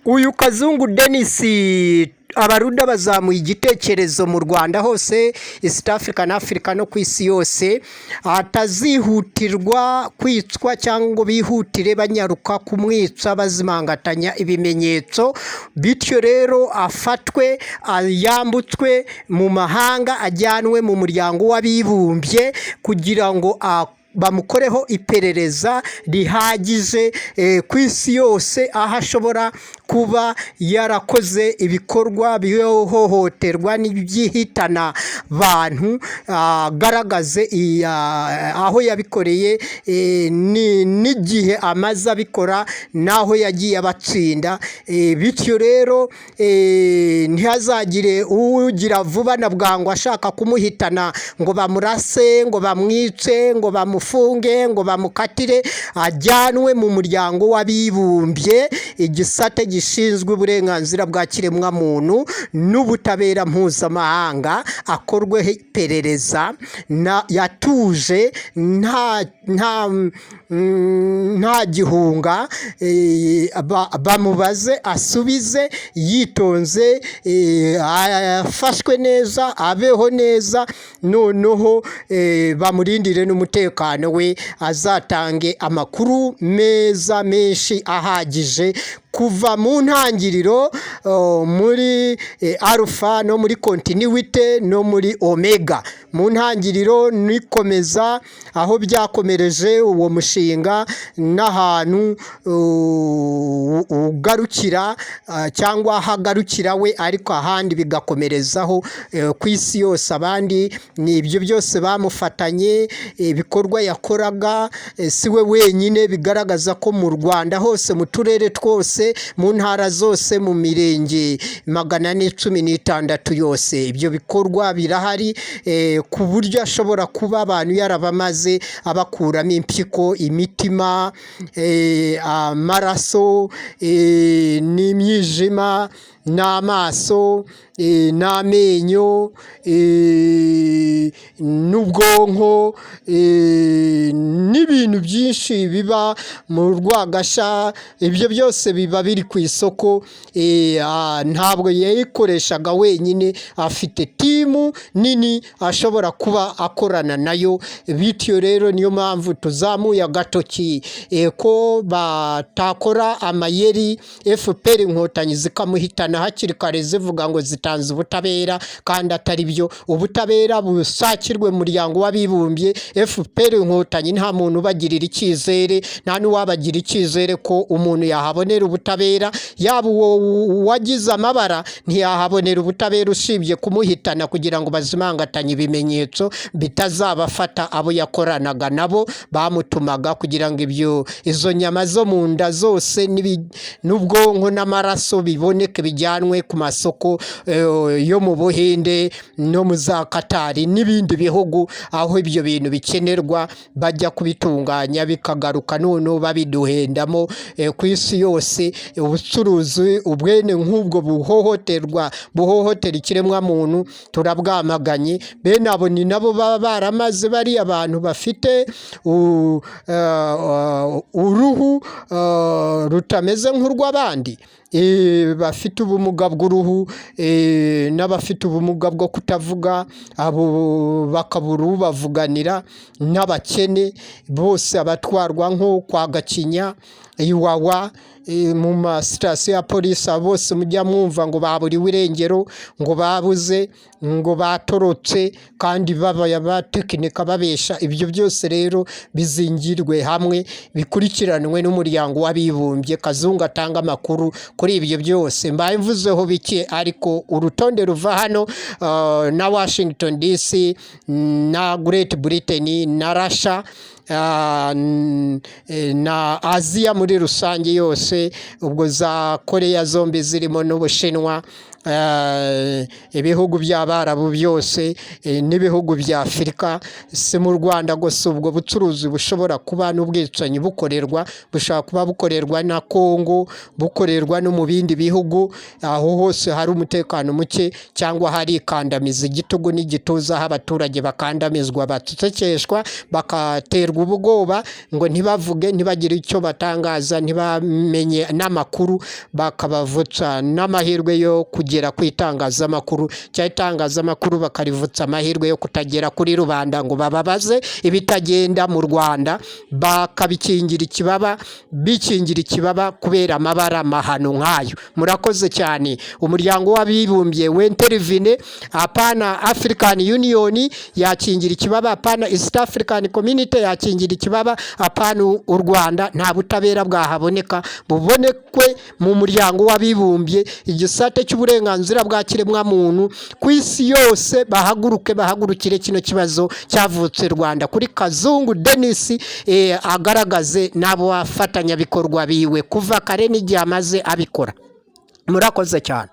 Uyu Kazungu Denis, Abaruda bazamuye igitekerezo mu Rwanda hose, East Africa na Africa no ku isi yose, atazihutirwa kwicwa cyangwa ngo bihutire banyaruka kumwica bazimangatanya ibimenyetso. Bityo rero afatwe, yambutswe mu mahanga, ajyanwe mu Muryango w'Abibumbye kugira ngo bamukoreho iperereza rihagije ku isi yose, aho ashobora kuba yarakoze ibikorwa by'ihohoterwa n'ibyihitana bantu, agaragaze aho yabikoreye n'igihe amaze abikora n'aho yagiye abatsinda. Bityo rero ntihazagire ugira vuba na bwangu ashaka kumuhitana ngo bamurase, ngo bamwice, ngo bamufunge, ngo bamukatire. Ajyanwe mu Muryango w'Abibumbye, igisate gishinzwe uburenganzira bwa kiremwamuntu n'ubutabera mpuzamahanga, akorweho iperereza yatuje, nta gihunga, bamubaze, asubize yitonze, afashwe neza, abeho neza, noneho bamurindire n'umutekano we, azatange amakuru meza menshi ahagije kuva mu ntangiriro, muri Alpha no muri continuité no muri Omega, mu ntangiriro nikomeza aho byakomereje uwo mushinga n'ahantu ugarukira cyangwa ahagarukira we, ariko ahandi bigakomerezaho ku isi yose. Abandi ni ibyo byose bamufatanye ibikorwa yakoraga, si we wenyine, bigaragaza ko mu Rwanda hose, mu turere twose, mu ntara zose, mu mirenge 416 yose, ibyo bikorwa birahari, ku buryo ashobora kuba abantu yarabamaze abakuramo impyiko, imitima, amaraso, n'imyijima n'amaso, n'amenyo, n'ubwonko, n'ibintu byinshi biba mu rwagasha. Ibyo byose biba biri ku isoko. Ntabwo yayikoreshaga wenyine, afite team nini ashobora kuba akorana nayo. Bityo rero niyo mpamvu tuzamuye agatoki ko batakora amayeri FPR Inkotanyi zikamuhitana hakiri kare, zivuga ngo zitanze ubutabera kandi atari byo. Ubutabera busakirwe mu Muryango w'Abibumbye. FPR Inkotanyi nta muntu ubagirira icyizere, nta n'uwabagira icyizere ko umuntu yahabonera ubutabera. Yaba uwo wagize amabara ntiyahabonera ubutabera, usibye kumuhitana kugira ngo bazimangatanye ibimenyetso bitazabafata, abo yakoranaga nabo bamutumaga kugira ngo ibyo izo nyama zo mu nda zose n'ubwonko n'amaraso biboneke, bijyanwe ku masoko yo mu Buhinde no mu za Katari n'ibindi bihugu aho ibyo bintu bikenerwa, bajya kubitunganya bikagaruka, noneho babiduhendamo ku isi yose. Ubucuruzi ubwene nk'ubwo buhohoterwa, buhohotera ikiremwamuntu, turabwamaganye. Bene abo ni nabo baba baramaze bariya bantu bafite uruhu rutameze nk'urw'abandi, bafite ubumuga bw'uruhu n'abafite ubumuga bwo kutavuga, abo bakabura ubavuganira, n'abakene bose, abatwarwa nko kwa Gacinya, Iwawa, mu masitasiyo ya polisi, abo bose mujya mwumva ngo baburiwe irengero, ngo babuze, ngo batorotse, kandi baba batekinika babesha. Ibyo byose rero bizingirwe hamwe, bikurikiranwe n'Umuryango w'Abibumbye. Kazungu atanga amakuru kuri ibyo byose. Mbaye mvuzeho bike, ariko urutonde ruva hano na Washington DC na Great Britain na Russia na Aziya muri rusange yose, ubwo za Koreya zombi zirimo n'Ubushinwa, ibihugu by'Abarabu byose n'ibihugu bya Afurika. Si mu Rwanda gusa ubwo bucuruzi bushobora kuba n'ubwicanyi bukorerwa, bushobora kuba bukorerwa na Kongo, bukorerwa no mu bindi bihugu, aho hose hari umutekano muke cyangwa hari ikandamiza, igitugu n'igituza, aho abaturage bakandamizwa, bacecekeshwa, bakaterwa. Baterwa ubwoba ngo ntibavuge, ntibagire icyo batangaza, ntibamenye n'amakuru, bakabavutsa n'amahirwe yo kugera ku itangazamakuru, cyangwa itangazamakuru bakarivutsa amahirwe yo kutagera kuri rubanda ngo bababaze ibitagenda mu Rwanda, bakabikingira ikibaba, bikingira ikibaba kubera amabara mahano nk'ayo. Murakoze cyane. Umuryango w'Abibumbye w'intervene, apana African Union yakingira ikibaba, apana East African Community yakingira ikibaba, apana u Rwanda. Nta butabera bwahaboneka, bubonekwe mu Muryango w'Abibumbye, igisate cy'uburenganzira bwa kiremwamuntu ku isi yose. Bahaguruke, bahagurukire kino kibazo cyavutse Rwanda kuri Kazungu Denis, agaragaze n'abo bafatanyabikorwa biwe kuva kare n'igihe amaze abikora. Murakoze cyane.